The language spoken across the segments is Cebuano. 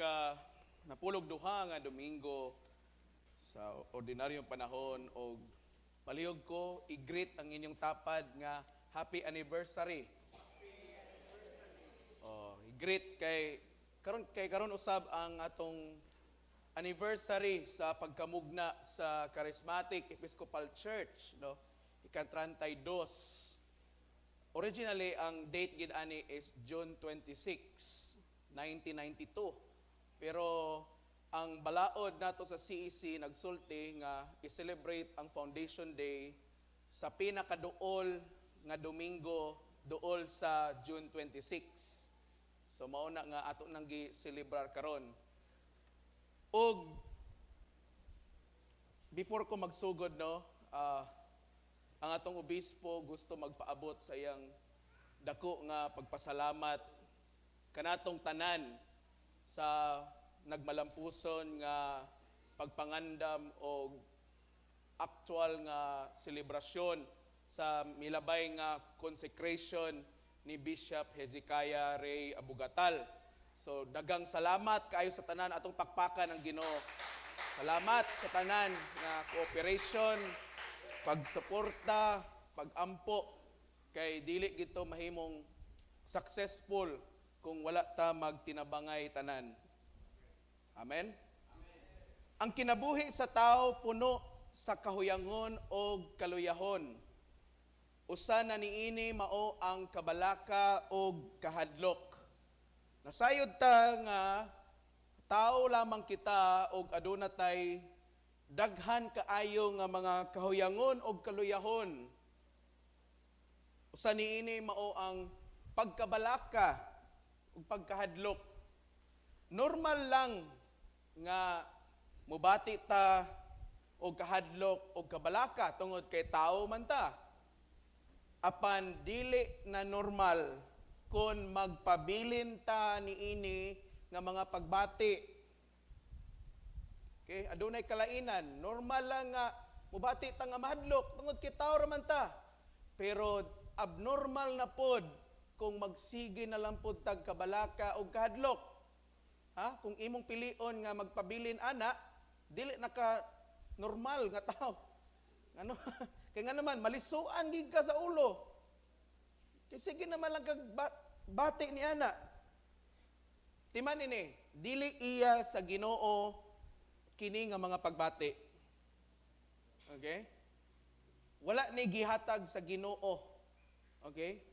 Ika 12 nga Domingo sa ordinaryong panahon og palihog ko i-greet ang inyong tapad nga happy anniversary. Oh, i-greet kay karon usab ang atong anniversary sa pagkamugna sa Charismatic Episcopal Church, no? Ika-32. Originally, ang date gid ani is June 26, 1992. Pero ang balaod nato sa CEC nagsulti nga i-celebrate ang Foundation Day sa pinakaduol nga Domingo duol sa June 26. So mao na nga ato nang gi-celebrar karon. Og before ko magsugod, no, ang atong obispo gusto magpaabot sa iyang dako nga pagpasalamat kanatong tanan sa nagmalampuson nga pagpangandam og actual nga selebrasyon sa milabay nga consecration ni Bishop Hezekiah Ray Abugatal. So daghang salamat kaayo sa tanan. Atong pakpakan ang Ginoo. Salamat sa tanan nga cooperation, pagsuporta, pagampo, kay dili gito mahimong successful kung wala ta magtinabangay tanan. Amen. Ang kinabuhi sa tao puno sa kahuyangon o kaluyahon. Usa na niini mao ang kabalaka o kahadlok. Nasayod ta nga tao lamang kita og aduna tay daghan kaayo nga mga kahuyangon o kaluyahon. Usa niini mao ang pagkabalaka ug pagkahadlok. Normal lang nga mubati ta og kahadlok og kabalaka tungod kay tao man ta. Apan dili na normal kung magpabilin ta niini nga mga pagbati. Okay, adunay kalainan. Normal lang nga mubati ta nga mahadlok tungod kay tao ra man ta. Pero abnormal na pod kung magsige na lang pod tag kabalaka og kahadlok. Ha? Kung imong pilion nga magpabilin ana, dili na ka normal nga tao. Ano? Kay nga naman malisuan gid ka sa ulo. Kay sige naman lang kag bati ni ana. Timan ini, dili iya sa Ginoo kini nga mga pagbati. Okay? Wala ni gihatag sa Ginoo. Okay?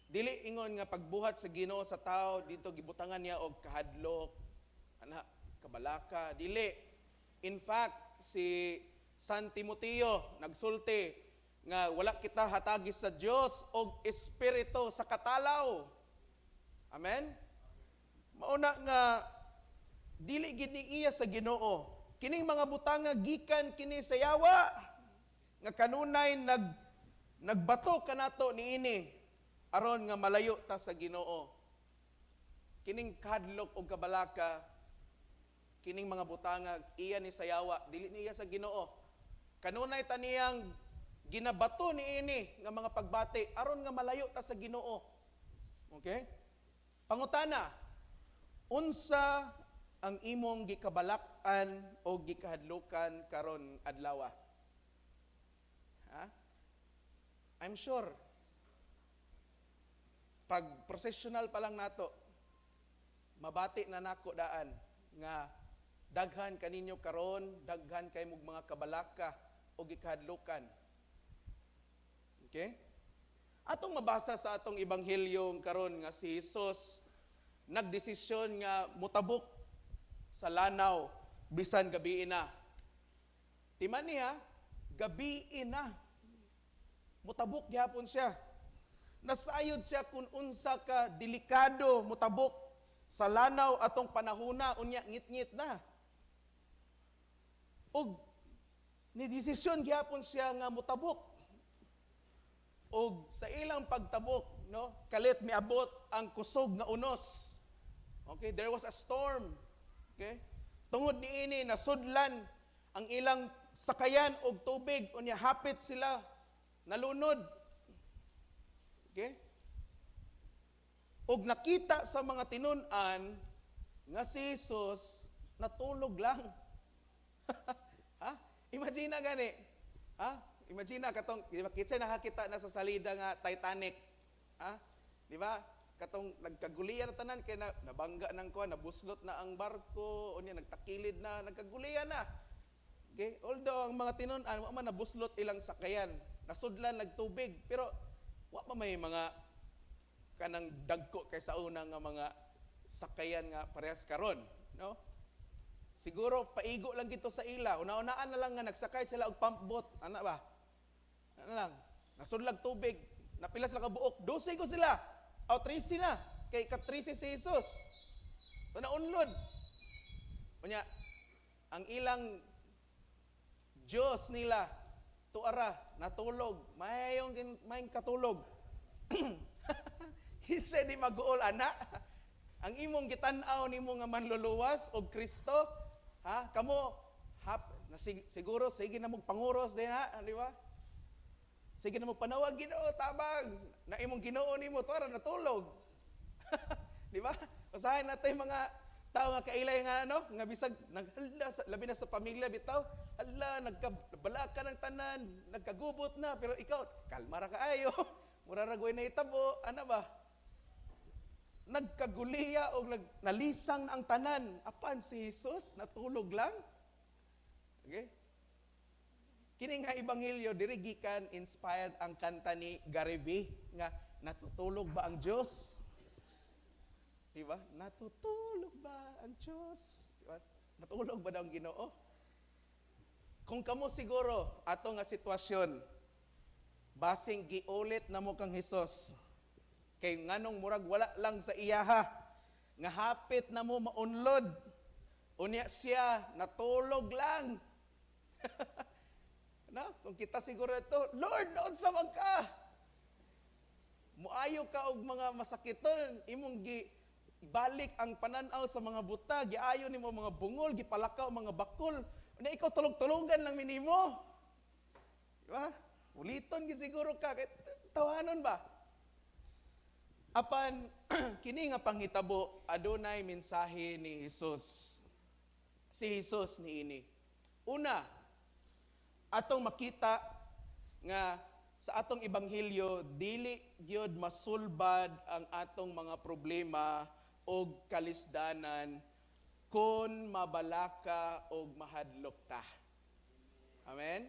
Dili ingon nga pagbuhat sa Ginoo sa tao dito gibutangan niya og kahadlok, ana, kabalaka, dili. In fact, si San Timoteo nagsulti nga wala kita hatagi sa Dios og espiritu sa katalaw. Amen. Mauna nga dili gid ni iya sa Ginoo. Kining mga butanga gikan kini sa yawa nga kanunay nagbato kanato niini aron nga malayo ta sa Ginoo. Kining kahadlok og kabalaka, kining mga butanga iya ni sa yawa, dili niya sa Ginoo. Kanunay ta niyang ginabato niini nga mga pagbati aron nga malayo ta sa Ginoo. Okay? Pangutana, unsa ang imong gikabalak-an o gikahadlukan karon adlaw? Ha? I'm sure pag processional pa lang nato, mabati na nako daan nga daghan kaninyo karon, daghan kay mog mga kabalaka o gikahadlukan. Okay? Atong mabasa sa atong ebanghelyo karon nga si Jesus nagdesisyon nga mutabok sa lanaw bisan gabi na. Timan niya, gabi na. Mutabok gyapon siya. Nasayod siya kung unsa ka delikado mutabok sa lanaw atong panahuna, unya ngit-ngit na. Og ni desisyon gyapon siya nga mutabok. Og sa ilang pagtabok, no, kalit miabot ang kusog nga unos. Okay, there was a storm. Okay? Tungod niini, nasudlan ang ilang sakayan og tubig, unya hapit sila nalunod. Okay? Og nakita sa mga tinun-an Nga si Jesus natulog lang. Ha? Imagine na gani. Ha? Imagine na katong, di ba, kinsay nakakita na sa salida nga Titanic? Ha? Di ba? Katong nagkaguliya na tanan kay na, nabangga nang kuan, nabuslot na ang barko, unya nagtakilid na, nagkaguliya na. Okay? Although ang mga tinun-an wa man nabuslot ilang sakayan, nasudlan nagtubig, pero wa pa may mga kanang dagko kay sa una nga mga sakayan nga parehas karon, no? Siguro paigo lang gito sa ila. Una-unaan na lang nga nagsakay sila og pump boat, ana ba? Ano lang? Nasudlag tubig, napila sila kabuok, 12 ko sila. O 13 na, kay ka-13 si Jesus. So naunlod. Unya, ang ilang Diyos nila, tuara, natulog, mayong mayong katulog. Kinsa di maguol ana? Ang imong gitan-aw nimo nga manluluwas og Kristo, ha? Kamo hap, na siguro sige na mo panguros din ha, di ba? Sige na mo panawag, "Ginoo, tabang." Na imong Ginoo nimo tuara natulog. Di ba? Usahay natay mga tao nga kailay nga ano, nga bisag naghala sa, labi na sa pamilya bitaw, hala, nagkabalaka ng tanan, nagkagubot na, pero ikaw kalma ra kaayo. Mura ra goy nahitabo, ana ba? Nagkaguliya og nalisang na ang tanan, apan si Jesus natulog lang. Okay? Kini nga ebanghelyo, diri gikan inspired ang kanta ni Gary V nga "Natutulog Ba ang Dios?" Di ba? Natutulog ba ang Diyos? Di ba? Natulog ba daw ang Ginoo? Kung kamo siguro ato nga sitwasyon, basing giulit na mo kang Hesus. Kay nganong murag wala lang sa iyaha, nga hapit na mo maunlod. Unya siya natulog lang. No? Kung kita siguro ito, "Lord, unsa man ka?" Muayo ka og mga masakiton, imong gi balik ang pananaw sa mga buta, giayo nimo mga bungol, gipalakaw mga bakul. Na ikaw tulog-tulogan lang minimo. Di ba? Uliton gid siguro ka kay tawanon ba? Apan kini nga panghitabo, adunay mensahe ni Jesus. Si Jesus niini. Una, atong makita nga sa atong ebanghelyo, dili gyud masulbad ang atong mga problema og kalisdanan kung mabalaka og mahadlok ta. Amen?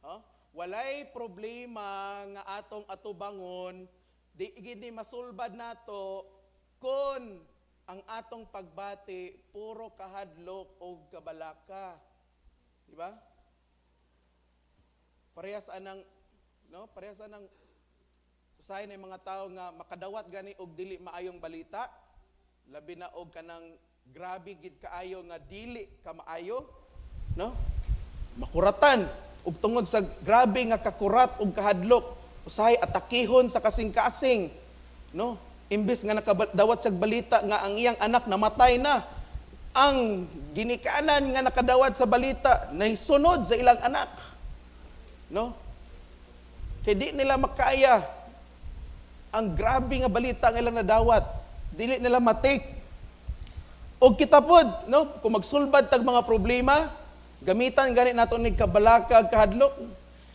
Oh? Walay problema nga atong atubangon, di gini masulbad nato kung ang atong pagbati puro kahadlok og kabalaka. Di ba? Parehas anang, no? Parehas anang usahay na yung mga tao nga makadawat gani og dili maayong balita, labi na og kanang grabe gid kaayo nga dili ka maayo, no? Makuratan ug tungod sa grabe nga kakurat ug kahadlok, usahay atakihon sa kasing-kasing, no? Imbes nga nakadawat sa balita nga ang iyang anak namatay na, ang ginikanan nga nakadawat sa balita sunod sa ilang anak, no? Kay di nila makaya ang grabe nga balita nga ilang nadawat, dili nila ma-take. Og kita pod, no, kung magsulbad tag mga problema, gamitan gani nato ni kabalaka, kahadlok,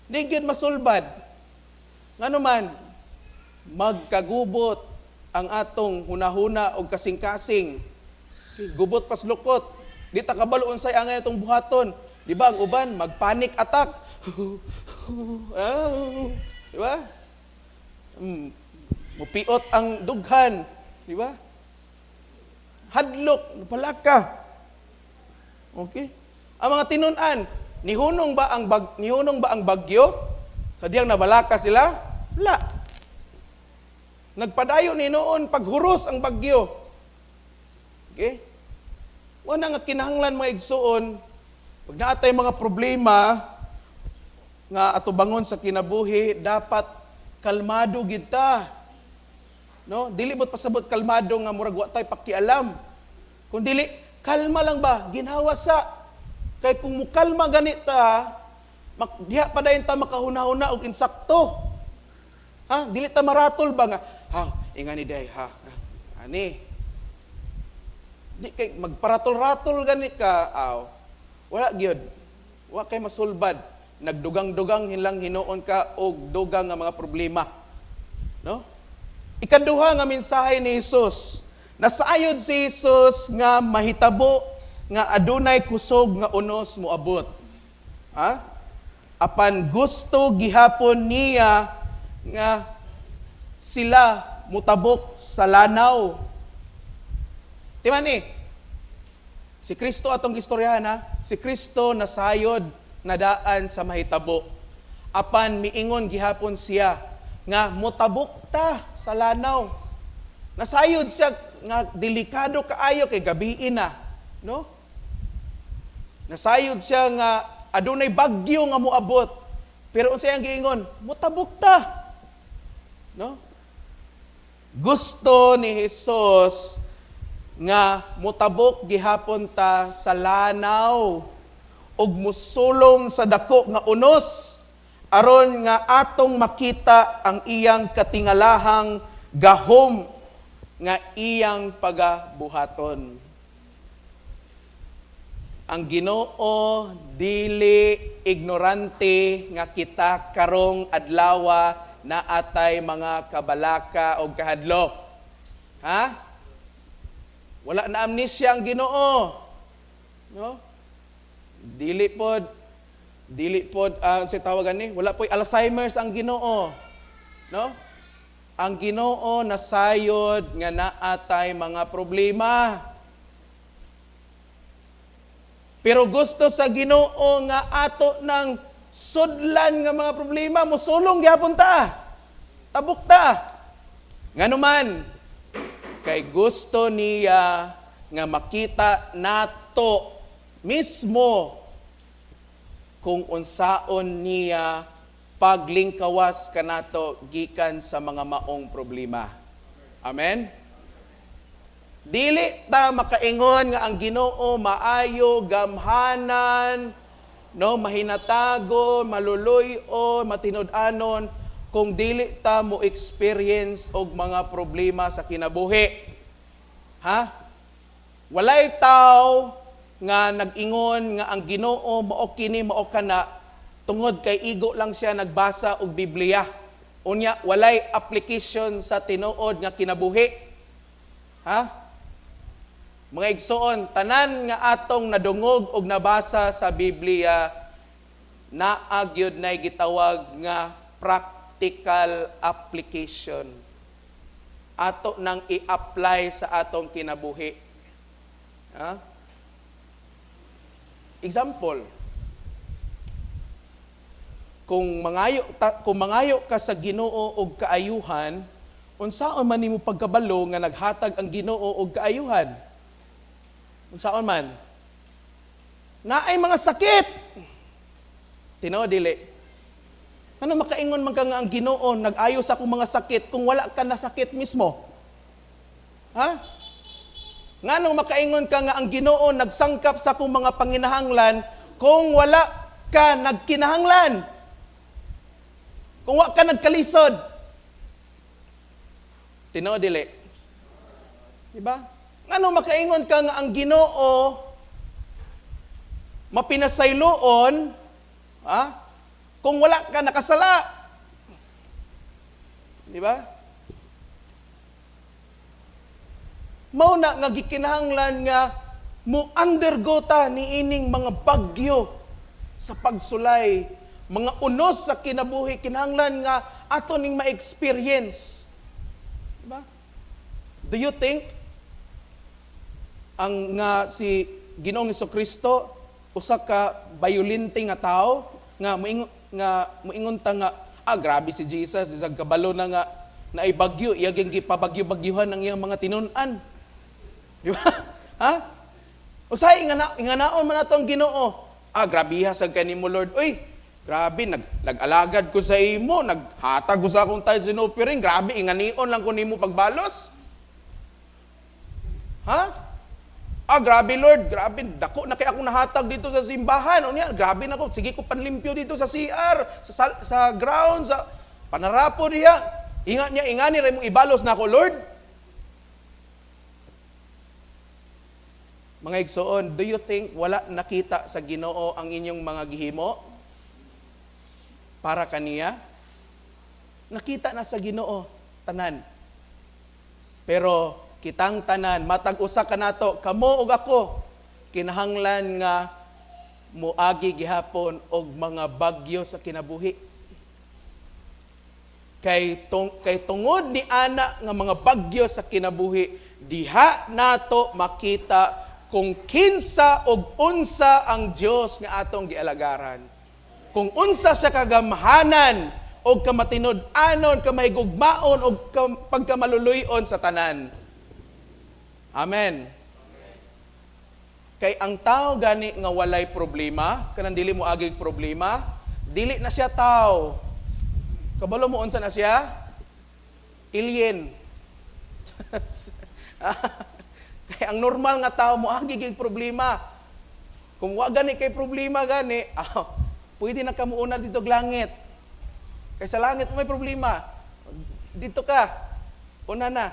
di gyud masulbad. Ngano man, magkagubot ang atong hunahuna og kasing-kasing. Gubot paslukot. Di ta kabalo unsay angay atong buhaton. Di ba ang uban mag-panic attack? Ah, di ba? Mupiot ang dughan, di ba? Hadlok, palaka. Okay? Ang mga tinun-an, nihunong ba ang bagyo? Sa diyang nabalaka sila? Wala. Nagpadayon ni noon paghuros ang bagyo. Okay? Wala nga kinahanglan, mga igsuon, pag naatay mga problema nga atubangon sa kinabuhi, dapat kalmado gid ta. No? Dili bot pasabot kalmado nga murag wa tay pakialam. Kung dili, kalma lang ba? Ginhawa sa. Kay kung mukalma gani ta, diha pa dayon ta makahuna-huna og insakto. Ha? Dili ta maratol ba nga, ha, ingani day, ha, ha, ani. Di kay magparatol-ratol gani ka, aw. Wala gyud. Wa kay masulbad. Nagdugang-dugang hinlang hinuon ka og dugang nga mga problema. No? Ikaduha nga mensahe ni Jesus. Nasayod si Jesus nga mahitabo nga adunay kusog nga unos moabot. Ha? Apan gusto gihapon niya nga sila mutabok sa lanaw. Di ni? Si Kristo atong istoryahan ha. Si Kristo nasayod na daan sa mahitabo. Apan miingon gihapon siya nga mutabok ta sa lanaw. Nasayod siya nga delikado kaayo kay gabii na, no? Nasayod siya nga adunay bagyo nga moabot. Pero unsay ang giingon? Mutabok ta. No? Gusto ni Jesus nga mutabok gihapon ta sa lanaw ug musulong sa dako nga unos aron nga atong makita ang iyang katingalahang gahom nga iyang pagabuhaton. Ang Ginoo dili ignorante nga kita karong adlawa na atay mga kabalaka o kahadlok. Ha? Wala na amnesia ang Ginoo. No? Dili pod unsay tawagan ni? Wala po'y Alzheimer's ang Ginoo. No? Ang Ginoo nasayod nga naatay mga problema. Pero gusto sa Ginoo nga ato ng sudlan nga mga problema, mosulong gyapon ta. Tabok ta. Nganuman, kay gusto niya nga makita nato mismo kung unsaon niya paglingkawas kanato gikan sa mga maong problema. Amen? Dili ta makaingon nga ang Ginoo maayo, gamhanan, no, mahinatago, maluluy-on, matinud-anon kung dili ta mo experience og mga problema sa kinabuhi. Ha? Walay tao nga nag-ingon nga ang Ginoo mao kini, mao kana, tungod kay igo lang siya nagbasa og Biblia. Unya walay application sa tinuod nga kinabuhi. Ha? Mga igsoon, tanan nga atong nadungog og nabasa sa Biblia, naa gyud nay gitawag nga practical application. Ato nang i-apply sa atong kinabuhi. Ha? Example, kung mangayo ka sa Ginoo og kaayuhan, unsaon man nimo pagkabalo nga naghatag ang Ginoo og kaayuhan? Unsaon man? Naay mga sakit. Tinuod dili? Ano makaingon man ka nga ang Ginoo nag-ayo sa akong mga sakit kung wala ka na sakit mismo? Ha? Nganong makaingon ka nga ang Ginoo nagsangkap sa akong mga panginahanglan kung wala ka nagkinahanglan? Kung wa ka nagkalisod? Tinuod dili? Diba? Ngano makaingon ka nga ang Ginoo mapinasayloon, ha, kung wala ka nakasala? Di ba? Mao na nga gikinahanglan nga mo undergo ta niining mga bagyo sa pagsulay, mga unos sa kinabuhi, kinahanglan nga ato ning ma-experience. Di ba? Do you think ang nga si Ginoong Hesukristo usa ka bayolente nga tao nga moingon ta nga grabe si Jesus, isang kabalo na nga naay bagyo, iya gyud gipabagyo-bagyuhan ang iyang mga tinun-an? Di ba? Ha? Usahay nga na, inganaon man ato ang Ginoo. Grabiha sa kanimo, Lord. Uy, grabe, nag-alagad ko sa imo, naghatag ko sa akong tithes and offering, grabe inganion lang ko nimo pagbalos. Ha? Grabe Lord, grabe, dako na kay akong nahatag dito sa simbahan. Unya, grabe na ko, sige ko panlimpyo dito sa CR, sa ground, sa panarapo diha. Ingat niya, ingani ra imong ibalos na ako, Lord. Mga igsoon, do you think wala nakita sa Ginoo ang inyong mga gihimo para kaniya? Nakita na sa Ginoo tanan. Pero kitang tanan, matag usa kanato, kamo ug ako, kinahanglan nga muagi gihapon og mga bagyo sa kinabuhi. Kay tungod ni ana nga mga bagyo sa kinabuhi, diha nato makita kung kinsa og unsa ang Dios nga atong gialagaran. Kung unsa siya kagamhanan og kamatinud-anon, kamahigugmaon og pagkamaluluy-on sa tanan. Amen. Kay ang tao gani nga walay problema, kanang dili mo agig problema, dili na siya tao. Kabalo mo unsa na siya? Alien. Kay ang normal nga tao mo agi problema. Kung wa gani kay problema gani, pwede na ka muuna dito og langit. Kay sa langit may problema. Dito ka. Una na.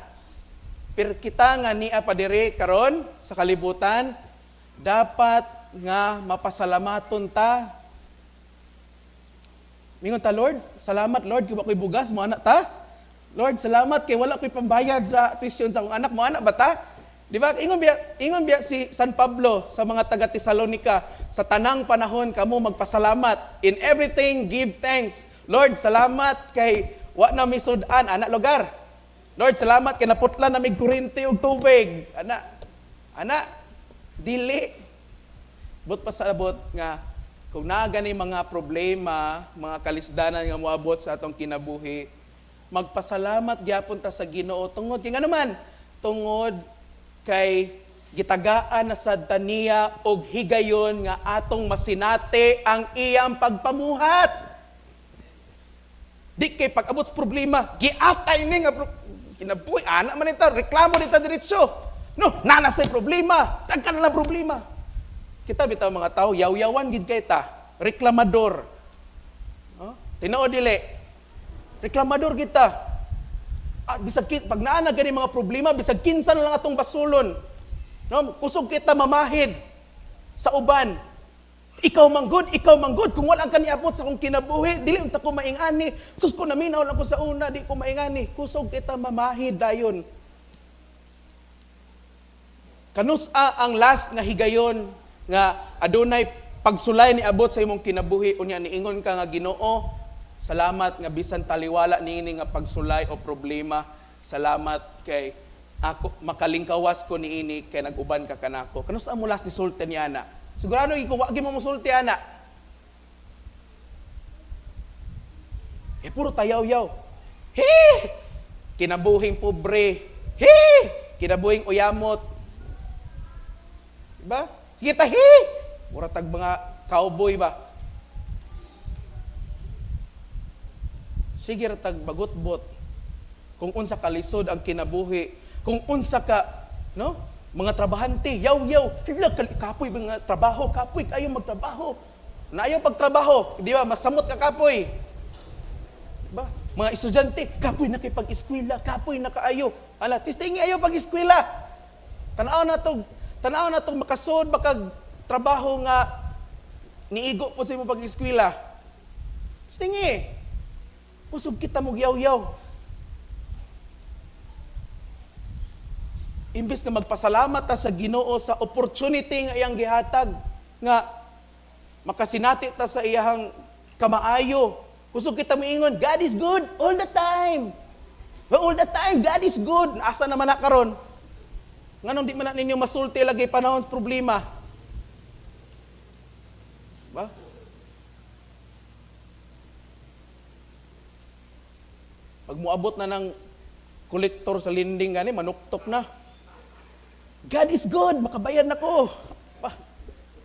Pero kita nga nia pa diri karon sa kalibutan, dapat nga mapasalamaton ta. Mingon ta, "Lord, salamat Lord kay wa ko'y bugas," mo ana ta. "Lord, salamat kay wala ko'y pambayad sa tuition sa akong anak," mo ana ba ta? Di ba? Ingon biya si San Pablo sa mga taga Tesalonica, "Sa tanang panahon kamo magpasalamat. In everything give thanks." "Lord, salamat kay wa na misud-an ana lugar. Lord, salamat kay naputlan na mig kuryente ug tubig." Ana. Ana, dili. But pasabot nga kung naa gani mga problema, mga kalisdanan nga moabot sa atong kinabuhi, magpasalamat gyapon ta sa Ginoo tungod kay ngano man, tungod kay gitagaan na sad ta niya og higayon nga atong masinati ang iyang pagpamuhat. Di kay pag abot sa problema, giatay ni nga kinabuhi, ana man ita, reklamo nita diretso. No, nana say problema, daghan na lang problema. Kita bitaw mga tao, yaw-yawan gid kay ta, reklamador. No? Tinuod dili? Reklamador kita. Bisag pag naa na gani mga problema, bisag kinsa na lang atong basulon. No, kusog kita mamahid sa uban. "Ikaw manggod, ikaw manggod. Kung wala ka niabot sa akong kinabuhi, dili unta ko maingani. Sus ko, naminaw lang ko sa una, di ko maingani." Kusog kita mamahid dayon. Kanus-a ang last nga higayon nga adunay pagsulay ni abot sa imong kinabuhi, unya niingon ka nga, "Ginoo, salamat nga bisan taliwala niini nga pagsulay o problema, salamat kay ako makalingkawas ko niini kay nag-uban ka kanako"? Kanus-a mo last ni sulti ni ana? Sigurado ikaw wa gyud mo mosulti ana. Eh, puro tayaw-yaw. "He! Kinabuhing pobre. He! Kinabuhing uyamot." Diba? Sige ta, "He!" Mura tag mga cowboy ba? Sige ra tag bagutbot. Kung unsa kalisod ang kinabuhi, kung unsa ka, no? Mga trabahante, yaw-yaw, hala, kapoy mga trabaho, kapoy kayo magtrabaho. Naayaw pagtrabaho, di ba? Masamot ka kapoy. Diba? Mga estudyante, kapoy na kay pag-eskwela, kapoy na kaayo. Ala, tistingi ayo pag-eskwela. Tanaw na to makasud bakag trabaho nga niigo po sa imong pag-eskwela. Tistingi. Kusog kita mo yaw-yaw. Imbes nga magpasalamat ta sa Ginoo sa opportunity nga iyang gihatag nga makasinati ta sa iyang kamaayo. Kusog kita moingon, "God is good all the time. Well, all the time, God is good." Asa naman na karon? Nganong di man na ninyo masulti lagi panahon sa problema? Ba? Pag muabot na ng kolektor sa lending gani, manuktok na. "God is good, makabayad na ko." Ba?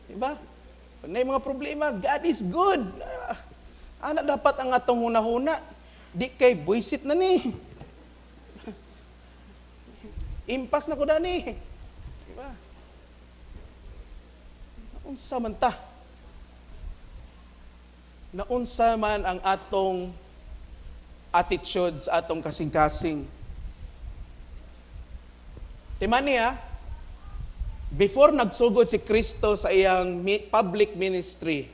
Diba? Pag naay mga problema, "God is good." Ana dapat ang atong hunahuna. Di kay buisit na ni. Impas na ko dani. Diba? Naunsa man ta? Naunsa man ang atong attitude sa atong kasing-kasing? Timani ha? Before nagsugod si Kristo sa iyang public ministry,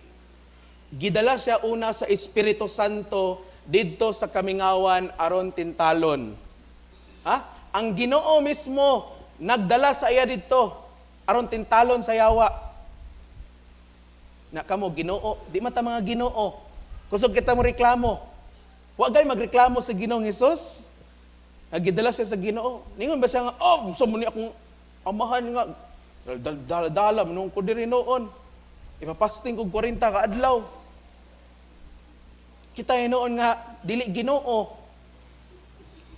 gidala siya una sa Espiritu Santo didto sa kamingawan aron tintalon. Ha? Ang Ginoo mismo nagdala sa iya didto aron tintalon sa yawa. Na kamo Ginoo, di man ta mga Ginoo. Kusog kita mo reklamo. Wa gay magreklamo sa Ginoong Hesus. Nga gidala siya sa Ginoo. Ningon ba siya nga, "Oh, gusto mo ni akong amahan nga dal dal nung ko diri noon. Ipapasting kog 40 ka adlaw." Kita noon nga dili Ginoo.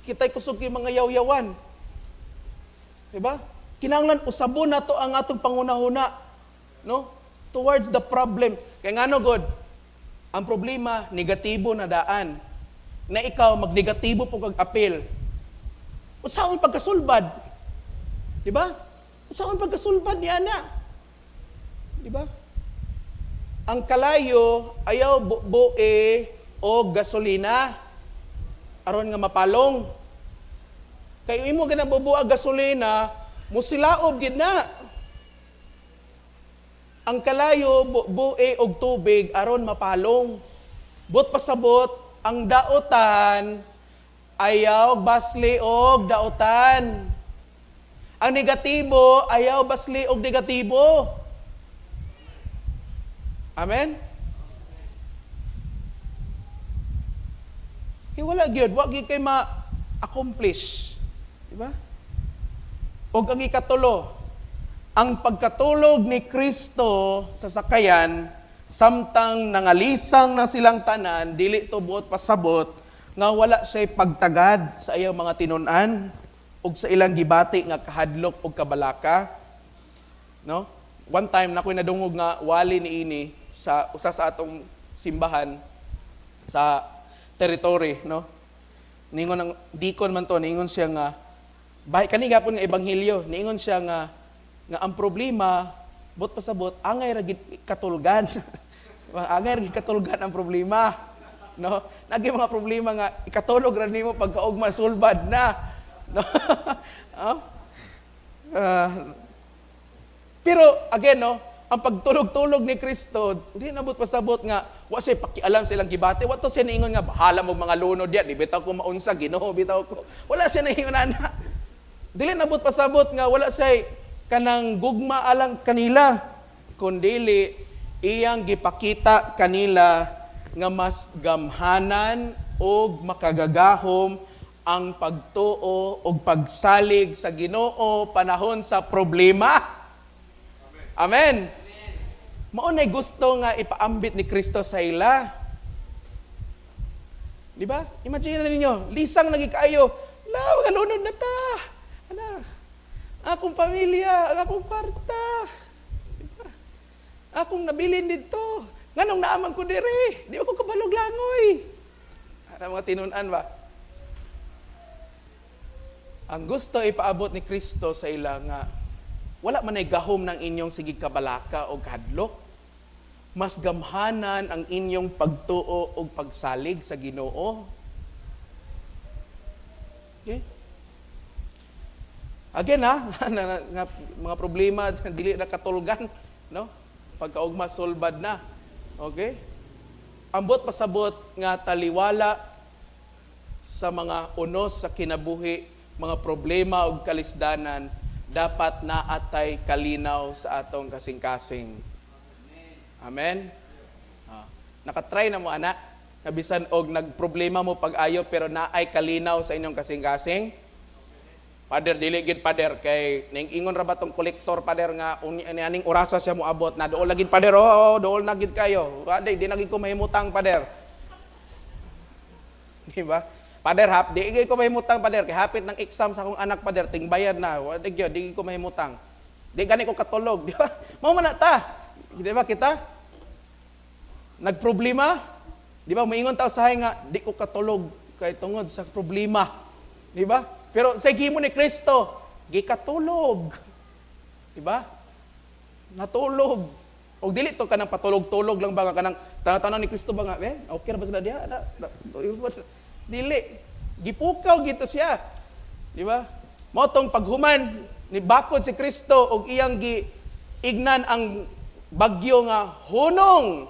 Kita'y kusog kay mga yaw-yawan. Diba? Kinahanglan usabon nato ang atong pangunahuna, no? Towards the problem. Kay ngano god, ang problema negatibo na daan. Na ikaw magnegatibo po kag apil. Unsaon pagkasulbad? Di ba? Unsaon pagkasulbad ni ana? Di ba? Ang kalayo ayaw bubue o gasolina aron nga mapalong. Kay imo gana bubuag gasolina, musilaob gid na. Ang kalayo bubue og tubig aron mapalong. But pasabot, ang daotan ayaw basli og daotan. Ang negatibo ayaw basli og negatibo. Amen? Kay wala gyud, wa gyud kay ma-accomplish. Di ba? Og ang ikatulo, ang pagkatulog ni Kristo sa sakayan samtang nangalisang na silang tanan, dili to buot pasabot nga wala siya'y pagtagad sa iyang mga tinun-an ug sa ilang gibati nga kahadlok ug kabalaka. No? One time na ako'y nadungog nga wali ni ini sa usa sa atong simbahan sa territory, no? Ningon ang deacon man to, ningon siya nga bahay kani gapon nga ebanghelyo, ningon siya nga nga ang problema bot pasabot angay ra gid katulgan. Angay ra gid katulgan ang problema, no? Nagi mga problema nga ikatulog ra nimo pagkaugma sulbad na, no? Oh? Pero again, no, ang pagtulog-tulog ni Kristo, di nabot pasabot nga wa siya pakialam sa ilang gibati. Wa to siya niingon nga bahala mo mga lunod diya, di bitaw ko maunsa, Ginoo bitaw ko. Wala siya niingon ana. Dili nabot pasabot nga wala siya kanang gugma alang kanila, kundili iyang gipakita kanila nga mas gamhanan og makagagahom ang pagtuo og pagsalig sa Ginoo panahon sa problema. Amen. Mao nay gusto nga ipaambit ni Kristo sa ila. Di ba? Imagine na ninyo, lisang lagi kaayo. La, mga lunod na ta. Ana, akong pamilya, ang akong kwarta. Di ba? Akong nabilin dito. Nganong naaman ko dire? Di ba ko kabalog langoy? Ana mga tinun-an ba? Ang gusto ipaabot ni Kristo sa ila nga wala man ay gahom ng inyong sigig kabalaka o kahadlok. Mas gamhanan ang inyong pagtuo o pagsalig sa Ginoo. Okay? Again ha, nga, mga problema dili na katulgan, no? Pagkaugma sulbad na. Okay? Ambot pasabot nga taliwala sa mga unos sa kinabuhi, mga problema ug kalisdanan, dapat naatay kalinaw sa atong kasing-kasing. Amen? Nakatry na mo, anak? Kabisan og nagproblema mo pag-ayo pero naay kalinaw sa inyong kasing-kasing? Father, dili gid, Father, kay ning ingon ra ba tong kolektor, Father, nga uni aning orasa siya moabot na dool lagi, Father, oh, dool na gid kayo. Wa di na gid ko mahimutang, Father. Di ba? Father, hap, di gid ko mahimutang, Father, kay hapit ng exam sa akong anak, Father, ting bayad na. Wa di gyud, di gid ko mahimutang. Di gani ko katulog, di ba? Mao man na ta. Di ba kita? Nagproblema? Di ba moingon ta usahay nga di ko katulog kay tungod sa problema. Di ba? Pero sa gimo ni Kristo, gikatulog. Di ba? Natulog. Og dili to kanang patulog-tulog lang ba nga kanang tanaw ni Kristo ba nga, eh, okay ra ba sila diha? Dili. Gipukaw gito siya. Di ba? Mao tong paghuman, Nibakod si Kristo og iyang gi ignan ang bagyo nga hunong,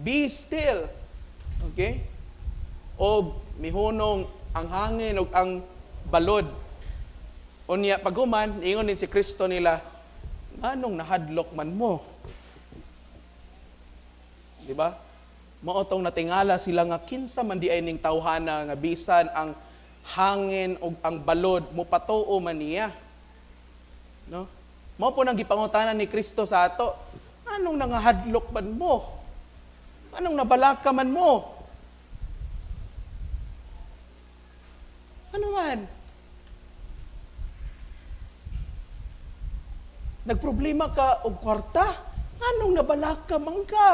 be still. Okay? Og mihunong ang hangin ug ang balod. Unya paghuman, ingon din si Kristo nila, nganong nahadlok man mo? Di ba? Mao tong natingala sila nga kinsa man di ay ning tawhana nga bisan ang hangin ug ang balod mopatuo man niya. No? Mao po nang gipangutana ni Kristo sa ato, anong nangahadlok man mo? Anong nabalaka man mo? Ano man? Nagproblema ka og kwarta? Anong nabalaka man ka?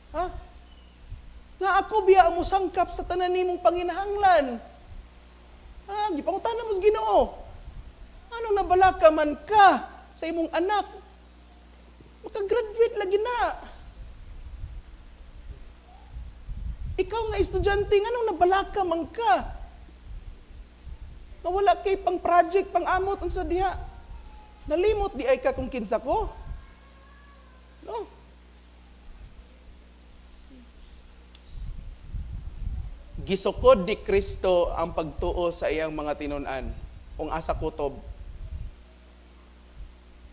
Ha? Nga ako biya mo sangkap sa tanan nimong panginahanglan. Ha? Gipangutana mo sa Ginoo. Anong nabalaka man ka sa imong anak? Makagraduate lagi na. Ikaw nga estudyante, anong nabalaka man ka? Nga wala kay pang project, pang amot unsa diha. Nalimot di ay ka kung kinsa ko. No. Gisukod ni Kristo ang pagtuo sa iyang mga tinun-an kung asa kutob.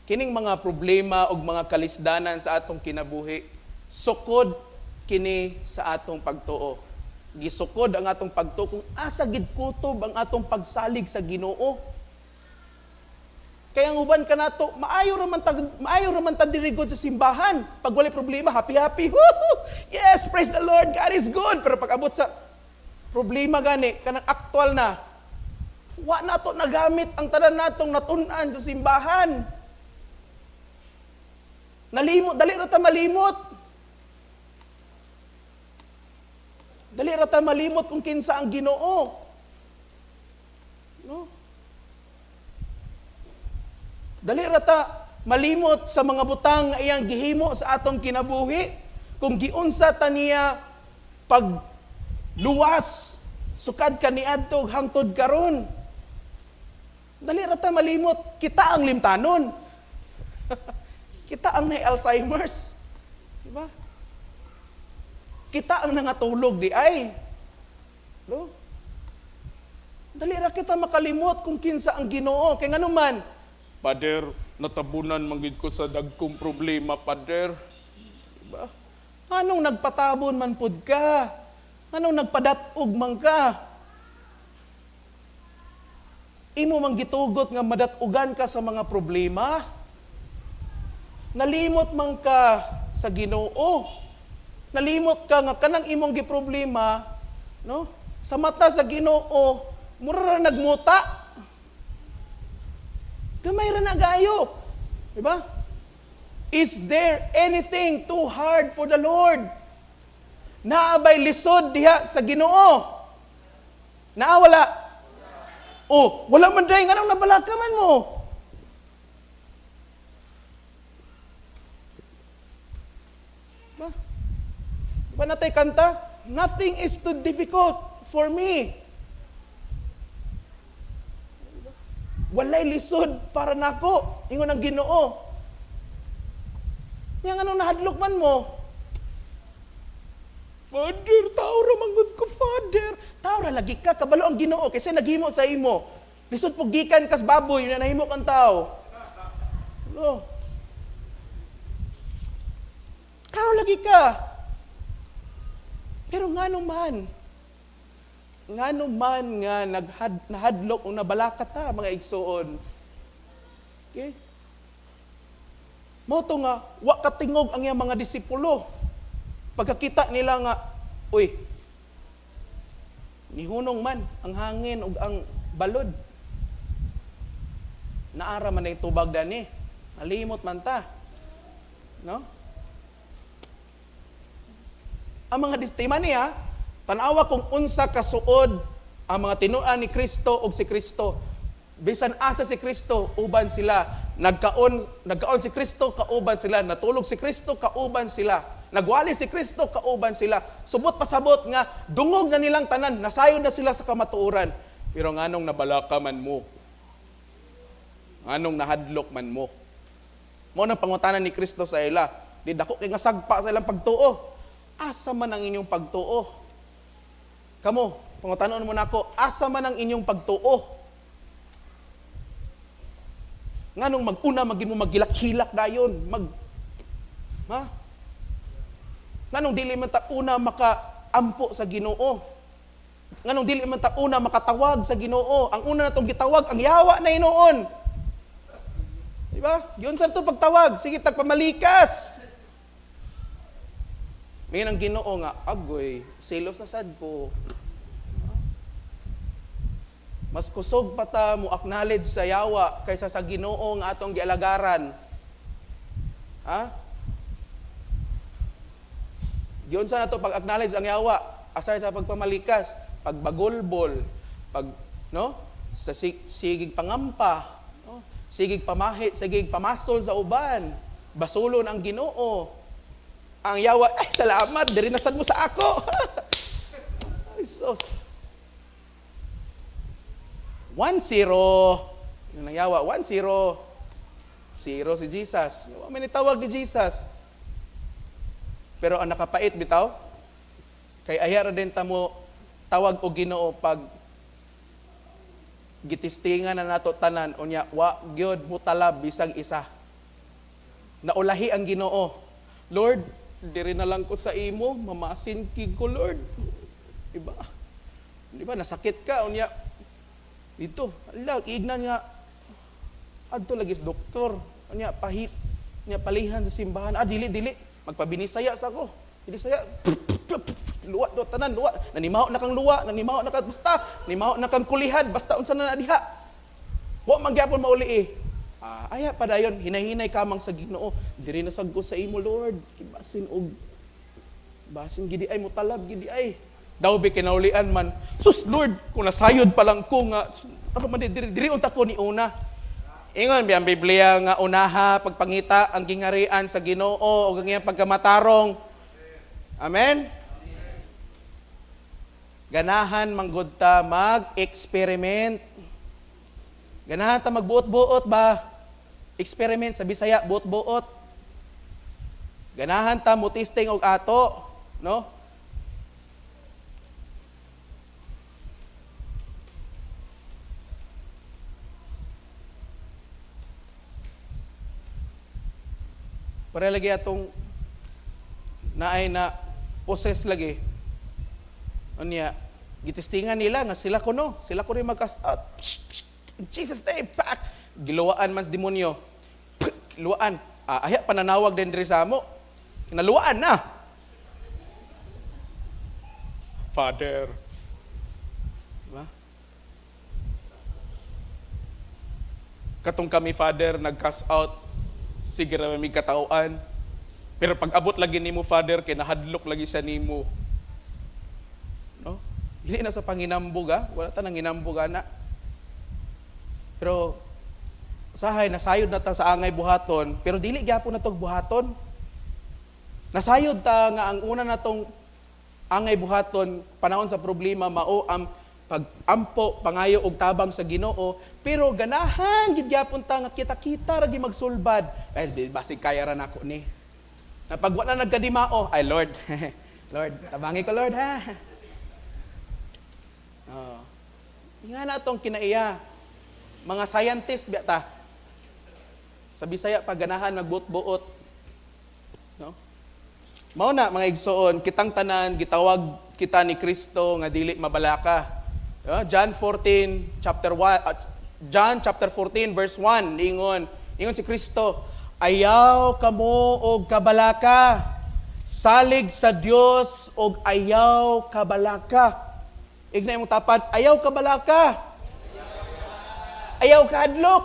Kining mga problema ug mga kalisdanan sa atong kinabuhi, sukod kini sa atong pagtuo. Gisukod ang atong pagtuo kung asa gid kutob ang atong pagsalig sa Ginoo. Kaya ang uban kanato, maayo ra man ta diri gud sa simbahan. Pag walay problema, happy happy. Woo! Yes, praise the Lord, God is good. Pero pag abot sa problema gani, kanang aktual na, wa nato nagamit ang tanan natong natun-an sa simbahan. Nalimot, dali ra ta malimot. Dali ra ta malimot kung kinsa ang Ginoo. No? Dali ra ta malimot sa mga butang nga iyang gihimo sa atong kinabuhi. Kung giunsa ta niya pagluwas sukad kaniadto hangtod karon. Dali ra ta malimot, kita ang limtanon. Kita ang may Alzheimer's. Diba? Kita ang nangatulog di ay. No? Dali ra kita makalimot kung kinsa ang Ginoo. Kay ngano man, Pader, natabunan man gid ko sa dagkong problema, Pader. Diba? Anong nagpatabon man pud ka? Anong nagpadat-og man ka? Imo man gitugot nga madat-ugan ka sa mga problema? Nalimot man ka sa Ginoo. Nalimot ka nga kanang imong giproblema, no? Sa mata sa Ginoo, mura ra nagmuta. Gamay ra na gayo. Diba? Is there anything too hard for the Lord? Naa bay lisod diha sa Ginoo? Naa wala? Oh, wala man day, nganong nabalaka man mo? Ba? Ba natay kanta? Nothing is too difficult for me. Walay lisod para nako, ingon ang Ginoo. Nya nganong nahadlok man mo? Father, tao ra manggod ko, Father. Tao ra lagi ka, kabalo ang Ginoo kaysa naghimo sa imo. Lisod pug gikan kas baboy na nahimo kang tao. No. Tao lagi ka. Pero ngano man nga nahadlok o nabalaka ta mga igsuon. Okay? Mao to nga wa katingog ang iyang mga disipulo. Pagkakita nila nga, uy, nihunong man ang hangin ug ang balod. Naara man ang tubag dani. Nalimot man ta. No? Ang mga tema niya, tan-awa kung unsa kasuod ang mga tinuan ni Kristo ug si Kristo. Bisan asa si Kristo, uban sila. Nagkaon si Kristo, kauban sila. Natulog si Kristo, kauban sila. Nagwali si Kristo, kauban sila. Subot pasabot nga, dungog na nilang tanan, nasayon na sila sa kamatuoran. Pero nganong nabalaka man mo? Anong nahadlok man mo? Mao nang pangutana ni Kristo sa ila. Di dako kay nga sagpa sa ilang pagtuo. Asa man ang inyong pagtuo? Kamo, pangutanon mo nako, asa man ang inyong pagtuo? Nganong mag-una magin mo maghilak-hilak dayon, mag ha? Nganong dili man ta una makaampo sa Ginoo? Nganong dili man ta una makatawag sa Ginoo? Ang una natong gitawag ang yawa na hinuon. Di ba? Giunsa to pagtawag, sige tagpamalikas. May ang Ginoo nga agoy, selos na sad ko. Mas kusog pa ta mo acknowledge sa yawa kaysa sa Ginoo nga atong gialagaran. Ha? Giunsa na to pag-acknowledge ang yawa aside sa pagpamalikas, pagbagulbol, pag no, sa sigig pangampa, no? Sigig pamahit, sigig pamasol sa uban, basulon ang Ginoo. Ang yawa, ay salamat, diri na sad mo sa ako. Ay, sus. 1-0. Yung ang yawa, 1-0. 0 si Jesus. Wa man itawag ni Jesus. Pero ang nakapait bitaw, kay aya ra din ta mo tawag og Ginoo pag gitistingan na nato tanan, unya wa gyud mutalab bisag isa. Naulahi ang Ginoo. Lord, diri na lang ko sa imo, mamasin kig ko, Lord. Diba? Diba nasakit ka unya dito, ala kiignan nga adto lagi sa doktor. Unya pahit, unya palihan sa simbahan. Ah, dili dili, magpabinisaya sa ko. Binisaya. Luwa do tanan, luwa. Nanimaho na kang luwa, nanimaho na kang basta, nanimaho na kang kulihad, basta unsa na diha. Wa man gyapon mauli eh. Ah, aya padayon, hinahinay kamang sa Ginoo. Diri na sad ko sa imo, Lord. Kibasin og basin gidi ay mutalab gidi ay. Daw bi kinaulian man. Sus Lord, kung nasayod pa lang ko nga ako man diri diri unta ko ni una. Ingon bi ang Biblia nga unaha pagpangita ang gingarian sa Ginoo ug ang iyang pagkamatarong. Amen. Ganahan manggod ta mag-experiment. Ganahan ta magbuot-buot ba? Experiment sa Bisaya, buot-buot. Ganahan ta mo testing og ato, no? Para lagi atong naay na possess lagi. Unya, gitestingan nila nga sila kuno, sila kuno mag-cast out. Psh, psh, in Jesus name, pak! Giluwaan man sa demonyo. Pk, luwaan. Ah, aya pananawag din diri sa amo. Naluwaan na. Father. Diba? Katong kami, Father, nag-cast out. Sige ra mi katawhan. Pero pag abot lagi nimo, Father, kay nahadlok lagi sa nimo. No? Dili na sa panginambog, ha? Wala ta nang hinambog, ana. Pero sahay nasayod na ta sa angay buhaton, pero dili gyapon na tog buhaton. Nasayod ta nga ang una natong angay buhaton panahon sa problema mao ang pagampo, pangayo og tabang sa Ginoo, pero ganahan gid gyapon ta nga kita-kita ra gi magsulbad. Ay, basig kaya ra nako ni. Na pag wala nagkadimao, ay Lord. Lord, tabangi ko Lord ha. Oh. Nga na atong kinaiya. Mga scientist biya ta. Sa Bisaya pa ganahan magbuot-buot. No? Mao na mga igsoon, kitang tanan gitawag kita ni Kristo nga dili mabalaka. John 14 chapter 1, John chapter 14 verse 1 ingon, ingon si Kristo, ayaw kamo og kabalaka, salig sa Dios og ayaw kabalaka. Igna imong tapad, ayaw kabalaka. Ayaw kahadlok.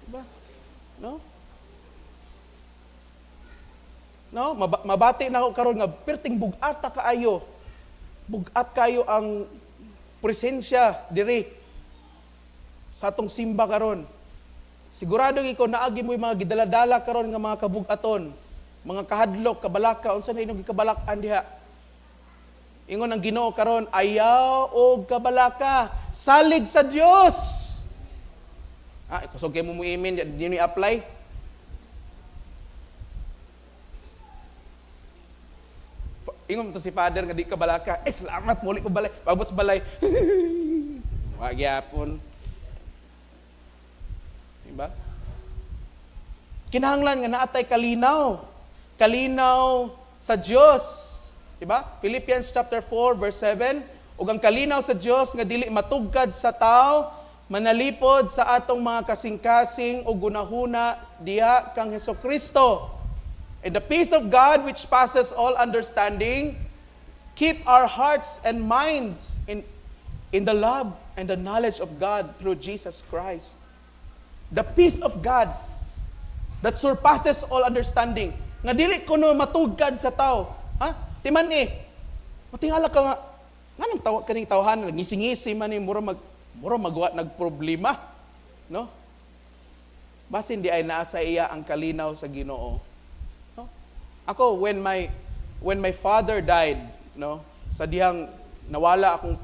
Diba? No? No, mabati na ako karon nga perting bug-at kaayo. Bug-at kayo ang presensya diri sa atong simba karon. Sigurado ikaw naagi mo yung mga gidaladala karon nga mga kabug-aton, mga kahadlok, kabalaka, unsa na inyong gikabalak-an diha. Ingon ang Ginoo karon, ayaw og kabalaka, salig sa Dios. Ah, kusog kay mo muimin, di ni apply. Ingon to si Father nga di ka balaka. Eh, salamat, muli ko balay. Pabot sa balay. Wa gyapon. Diba? Kinahanglan nga naatay kalinaw. Kalinaw sa Dios. Diba? Philippians chapter 4 verse 7, ug ang kalinaw sa Dios nga dili matugkad sa tao, manalipod sa atong mga kasing-kasing ug gunahuna diha kang Hesukristo. And the peace of God which passes all understanding, keep our hearts and minds in the love and the knowledge of God through Jesus Christ. The peace of God that surpasses all understanding. Nga dili kuno matugkad sa tao. Ha? Timan eh. Matingala ka nga, nganong tawa kaning tawhan, ngisingisi man ni mura magwa nagproblema, no? Basin di ay naa sa iya ang kalinaw sa Ginoo. No? Ako when my father died, no, sa dihang nawala akong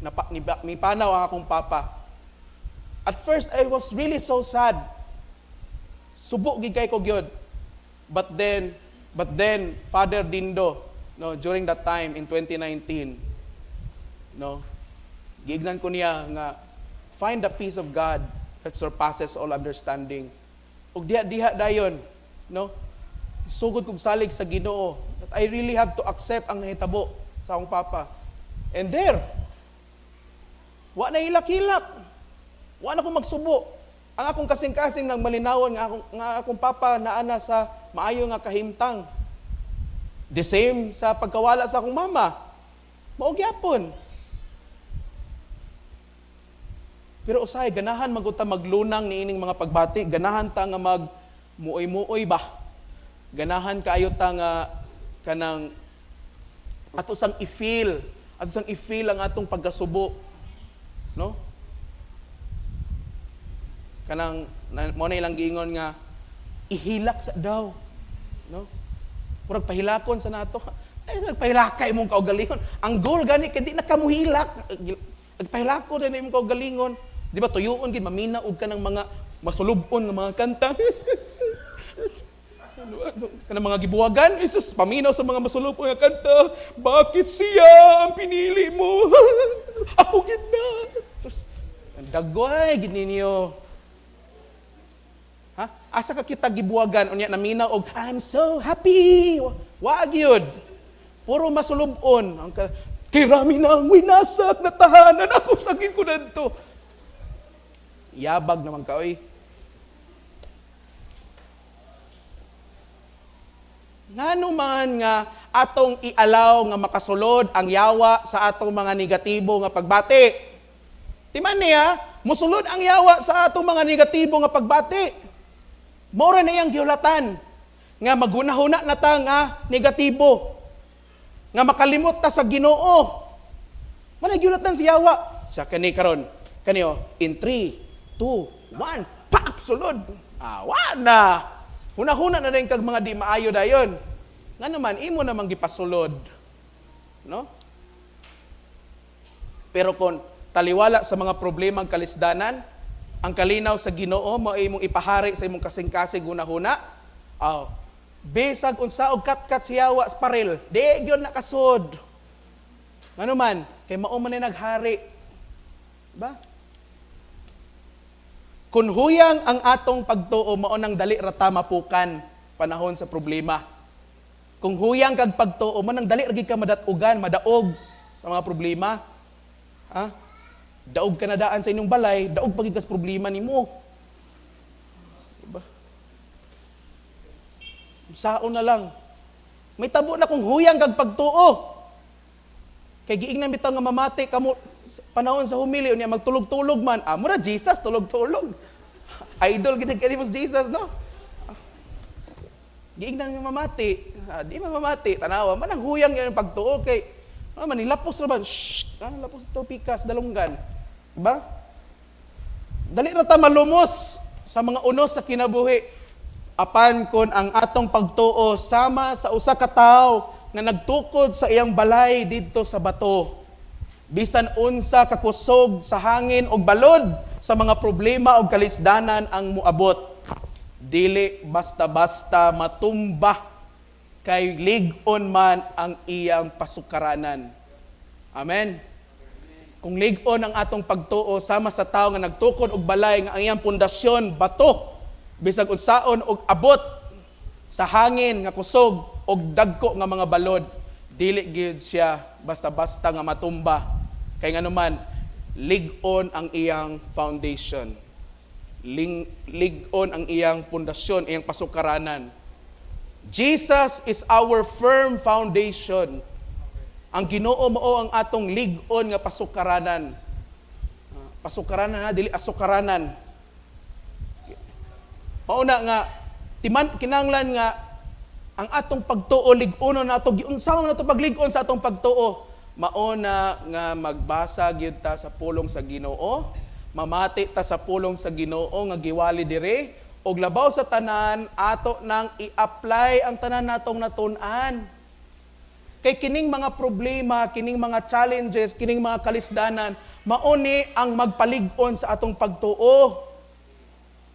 napa, mipanaw ang akong papa. At first I was really so sad. Subo gid kay ko gyud. But then Father Dindo, no, during that time in 2019, no, giignan ko niya nga find the peace of God that surpasses all understanding. Ug diha diha dayon, no, sugod kog salig sa Ginoo that I really have to accept ang nahitabo sa akong papa. And there, wa na hilak-hilak. Wa na ko magsubo. Ang akong kasing-kasing nang malinawon nga akong papa naana sa maayo nga kahimtang. The same sa pagkawala sa akong mama. Mao gyapon. Pero usahay ganahan magud ta maglunang niining mga pagbati, ganahan ta nga mag muoy-muoy ba. Ganahan kaayo ta nga kanang ato sang i-feel ang atong pagkasubo, no? Kanang mo na ilang giingon nga ihilak sa daw, no? Murag pahilakon sa nato. Ay, nagpahilaka imong kaugalingon. Ang goal gani kay di na kamuhilak. Nagpahilakon na imong kaugalingon. Di ba tuyuon gid mamina og kanang mga masulub-on nga mga kanta. Kanang mga gibuwagan, Jesus, paminaw sa mga masulub-on nga kanta. Bakit siya ang pinili mo? Ako gid na. Sus, ang dagway gid ninyo. Ha? Asa ka kita gibuwagan unya naminaw og I'm so happy. Wa gyud. Puro masulub-on. Ang kay rami na ang winasak na tahanan ako sagin ko dadto. Yabag naman ka oy. Ngano man nga atong ialaw nga makasulod ang yawa sa atong mga negatibo nga pagbati. Timan niya, musulod ang yawa sa atong mga negatibo nga pagbati. Mora na iyang gihulatan nga maghunahuna na ta nga negatibo, nga makalimot ta sa Ginoo. Wala gihulatan si yawa. Sa kani karon, kani oh, in 3, 2, 1, pak sulod. Ah, wa na. Hunahuna na rin kag mga di maayo dayon. Nga naman imo namang gipasulod. No? Pero kon taliwala sa mga problemang kalisdanan, ang kalinaw sa Ginoo mao imong ipahari sa imong kasing-kasing hunahuna. Aw, bisag unsa og katkat siyawa sa paril, di gyud nakasud. Ngano man, kay mao man ni naghari. Ba? Kun huyang ang atong pagtuo, mao nang dali ra ta mapukan panahon sa problema. Kung huyang kag pagtuo, mao nang dali ra gid ka madatugan, madaog sa mga problema. Ha? Daog ka na daan sa inyong balay, daog pa gid ka sa problema nimo. Diba? Saon na lang. May tabo na kung huyang kag pagtuo. Kay giingnan bitaw nga mamati kamo panahon sa humili unya magtulog-tulog man. Ah, mura Jesus tulog-tulog. Idol gid kani mo si Jesus, no? Giingnan nga mamati. Ah, di man mamati, tanawa man ang huyang yan ang pagtuo kay manilapos ra ba? Shh, lapos to pikas dalunggan. Diba? Dali ra ta malumos sa mga unos sa kinabuhi. Apan kon ang atong pagtuo sama sa usa ka tawo nga nagtukod sa iyang balay didto sa bato. Bisan unsa kakusog sa hangin og balod sa mga problema o kalisdanan ang muabot, dili basta-basta matumba kay lig-on man ang iyang pasukaranan. Amen. Kung lig-on ang atong pagtuo sama sa tao nga nagtukod og balay nga ang iyang pundasyon bato, bisag unsaon og abot sa hangin nga kusog og dagko nga mga balod, dili gyud siya basta-basta nga matumba. Kay nganuman, lig-on ang iyang foundation. Lig-on ang iyang pundasyon, iyang pasukaranan. Jesus is our firm foundation. Ang Ginoo mao ang atong lig-on nga pasukaranan. Pasukaranan na, dili asukaranan. Mao na nga timan kinahanglan nga ang atong pagtuo lig-onon nato, giunsa man nato paglig-on sa atong pagtuo. Mao na nga magbasa gyud ta sa pulong sa Ginoo, mamati ta sa pulong sa Ginoo nga giwali dire, og labaw sa tanan ato nang i-apply ang tanan natong natun-an. Kay kining mga problema, kining mga challenges, kining mga kalisdanan, mauni ang magpalig-on sa atong pagtuo.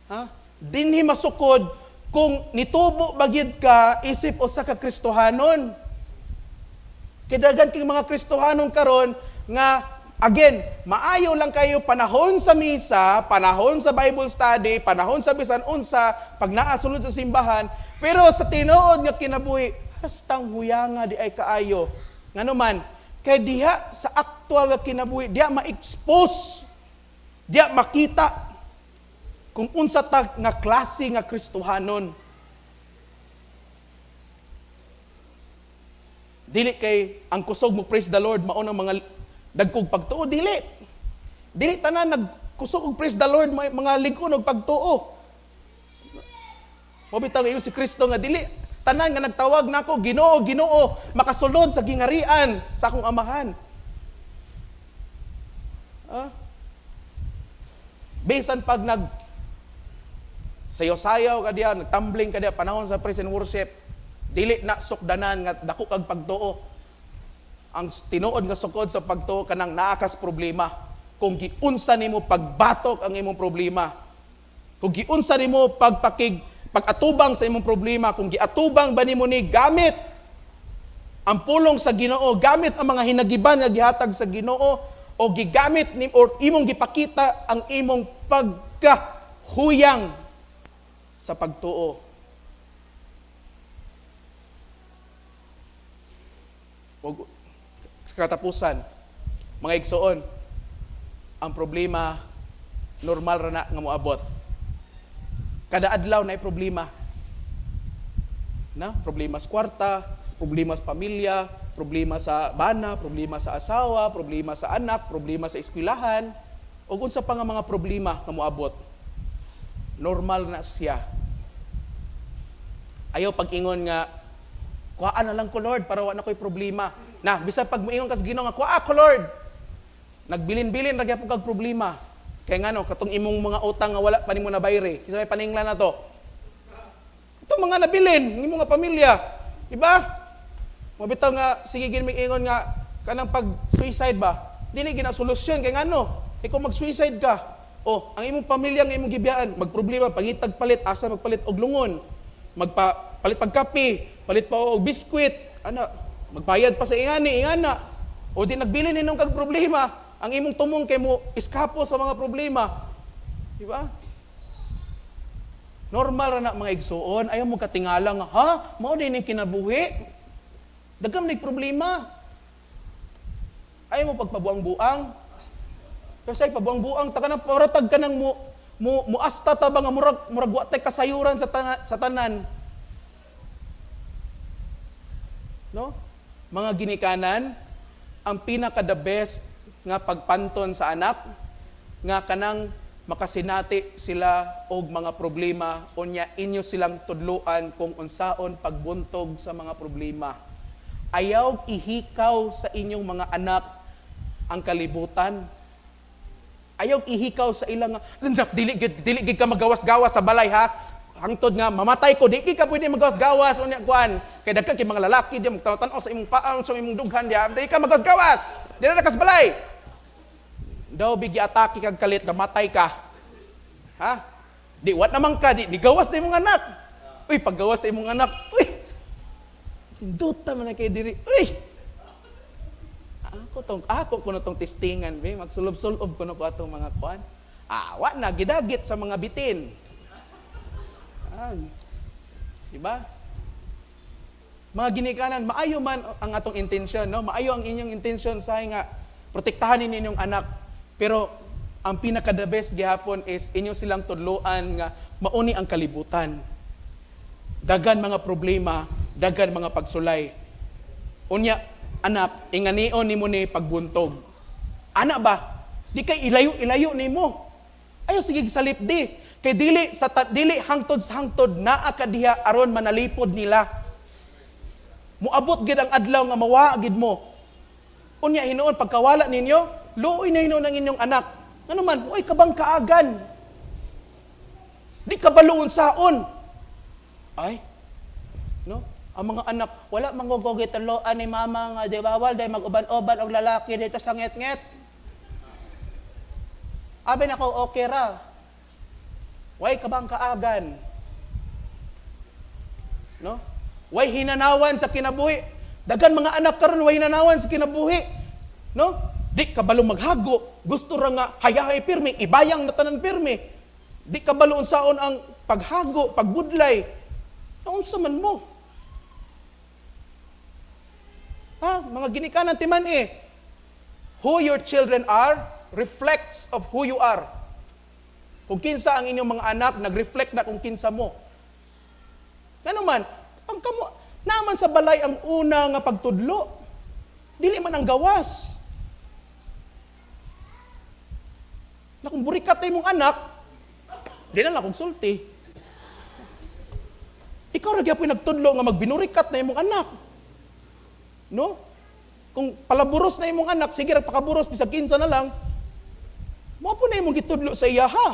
Ha? Dinhi masukod kung nitubo ba gyud ka isip usa ka Kristohanon. Kay daghan kay mga Kristohanon karon nga, again, maayo lang kayo panahon sa misa, panahon sa Bible study, panahon sa bisan unsa, pag naa sulod sa simbahan, pero sa tinuod nga kinabuhi, hastang huyanga di ay kaayo. Ngano man, kay diha sa aktual nga kinabuhi, diha ma-expose, diha makita kung unsa ta nga klase nga Kristohanon. Dili kay ang kusog mo praise the Lord mao nang mga dagkog pagtuo, dili. Dili tanan nagkusog og praise the Lord may mga lig-on og pagtuo. Mao bitaw ingon si Kristo nga dili tanan nga nagtawag nako Ginoo, Ginoo makasulod sa gingarian sa akong amahan. Bisan pag nag sayaw-sayaw ka diya, nagtumbling ka diya panahon sa praise and worship, dili na sukdanan nga dako kag pagtuo. Ang tinuod nga sukod sa pagtuo kanang naa kas problema. Kung giunsa nimo pagbatok ang imong problema, kung giunsa nimo pag-atubang sa imong problema, kung giatubang ba nimo ni gamit ang pulong sa Ginoo, gamit ang mga hinagiban nga gihatag sa Ginoo, o gigamit ni or imong gipakita ang imong pagkahuyang sa pagtuo. Wag, sa katapusan, mga igsoon, ang problema normal ra na nga moabot. Kada adlaw naay problema. Na, problema sa kwarta, problema sa pamilya, problema sa bana, problema sa asawa, problema sa anak, problema sa eskwelahan, ug unsa pa nga mga problema nga moabot. Normal na siya. Ayaw pag-ingon nga kuhaan na lang ko Lord para wa na ko'y problema. Na bisan pag moingon ka sa Ginoo nga kuha ko Lord, nagbilin-bilin ra gyapon kag problema. Kay ngano katong imong mga utang nga wala pa nimo nabayre, kinsa may paninglan na to? Katong mga nabilin imong mga pamilya, di ba? Mabitaw nga sige gid ingon nga kanang pag suicide ba, dili gina solusyon kay ngano? Kay kung mag-suicide ka, oh, ang imong pamilya nga imong gibiyaan, magproblema pangitag palit, asa magpalit og lungon, magpa palit pag kape, palit pa og biskwit, ana, magbayad pa sa ingani, ingana. O di nagbilin ninong kag problema, ang imong tumong kay mo iskapo sa mga problema. Di ba? Normal ra na mga igsuon, ayaw mo katingala nga, ha? Mao din ning kinabuhi? Dagam nig problema. Ayaw mo pagpabuang-buang. Kasi pabuang-buang, taka nang paratag ka nang muasta ta ba nga murag wa tay kasayuran sa tanan. No? Mga ginikanan, ang pinaka the best nga pagpanton sa anak nga kanang makasinati sila og mga problema, unya inyo silang tudluan kung unsaon pagbuntog sa mga problema. Ayaw ihikaw sa inyong mga anak ang kalibutan. Ayaw ihikaw sa ilang nga, dili gid ka magawas-gawas sa balay ha. Hangtod nga mamatay ko, di ka pwede magawas-gawas unya kuan. Kay daghan kay mga lalaki diya magtaw-tan-aw sa imong paang, sa imong dughan diya, di ka magawas-gawas. Di na kas balay. Daw bigi atake kag kalit, namatay ka. Ha? Di wat naman ka, di gawas na imong anak. Uy, paggawas sa imong anak, uy, sinduta man na kay diri. Uy! Ako kuno tong testingan be, magsulob-sulob kuno ko atong mga kuan. Ah, wa na gidagit sa mga bitin. Ah, di ba? Mga ginikanan, maayo man ang atong intensyon, no? Maayo ang inyong intensyon sa nga protektahan ninyo inyong anak. Pero ang pinaka the best gihapon is inyo silang tudloan nga mauni ang kalibutan. Dagan mga problema, dagan mga pagsulay. Unya, anak, inganion nimo ni pagbuntog. Ana ba? Di kay ilayo-ilayo nimo. Ayo sige salip di. Kay dili hangtod sa hangtod naa ka diha aron manalipod nila. Muabot gid ang adlaw nga mawa gid mo. Unya hinuon pagkawala ninyo, luoy na hinuon ang inyong anak. Ano man, uy kabang kaagan. Di ka baluon saon. Ay. No? Ang mga anak, wala mangugogi tuloan ni mama nga di bawal dahil mag-uban-uban og lalaki dito sa nget-nget. Abi nako, okay ra. Way kabang kaagan. No? Way hinanawan sa kinabuhi. Dagan mga anak karon way hinanawan sa kinabuhi. No? Di kabalo maghago, gusto ra nga hayahay pirmi, ibayang na tanan pirmi. Di kabalo unsaon ang paghago, pagbudlay. Naunsa man mo? Ha? Mga ginikanan timan eh. Who your children are reflects of who you are. Kung kinsa ang inyong mga anak, nag-reflect na kung kinsa mo. Ngano man, ang kamo, naman sa balay ang una nga pagtudlo. Dili man ang gawas. Na kung burikat na imong anak, di na lang akong sulti. Ikaw ra gyapon nagtudlo nga magbinurikat na imong anak. No? Kung palaburos na imong anak, sige ra pakaburos bisag kinsa na lang. Mao po na imong gitudlo sa iya ha.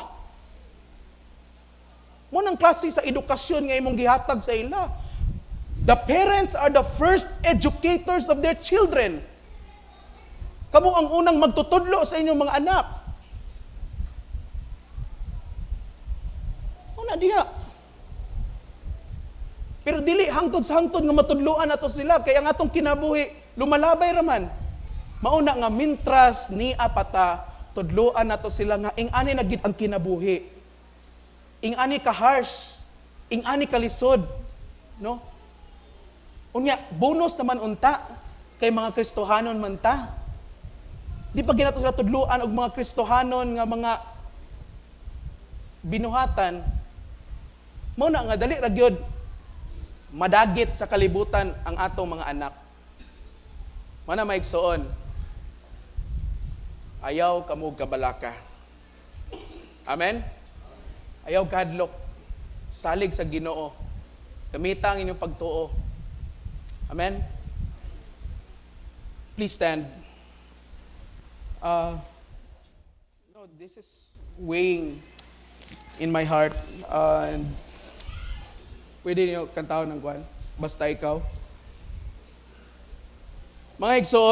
Mo nang klase sa edukasyon nga imong gihatag sa ila. The parents are the first educators of their children. Kamo ang unang magtutudlo sa inyong mga anak. Una diha. Pero dili hangtod sa hangtod nga matudloan nato sila kay ang atong kinabuhi lumalabay raman. Mauna nga mintras ni apata tudloan nato sila nga ing-ani na gid ang kinabuhi. Ing-ani ka harsh, ing-ani ka lisod, no? Unya bonus naman unta kay mga Kristohanon man ta. Di pa ginato sila tudloan og mga Kristohanon nga mga binuhatan. Mao na nga dali ra gyud madagit sa kalibutan ang atong mga anak. Mana maigsoon, ayaw kamo kabalaka. Amen? Ayaw kahadlok. Salig sa Ginoo. Gamita ang inyong pagtuo. Amen? Please stand. No, this is weighing in my heart. And pwede niyo kantahon ng kwan. Basta ikaw. Mga igsoon,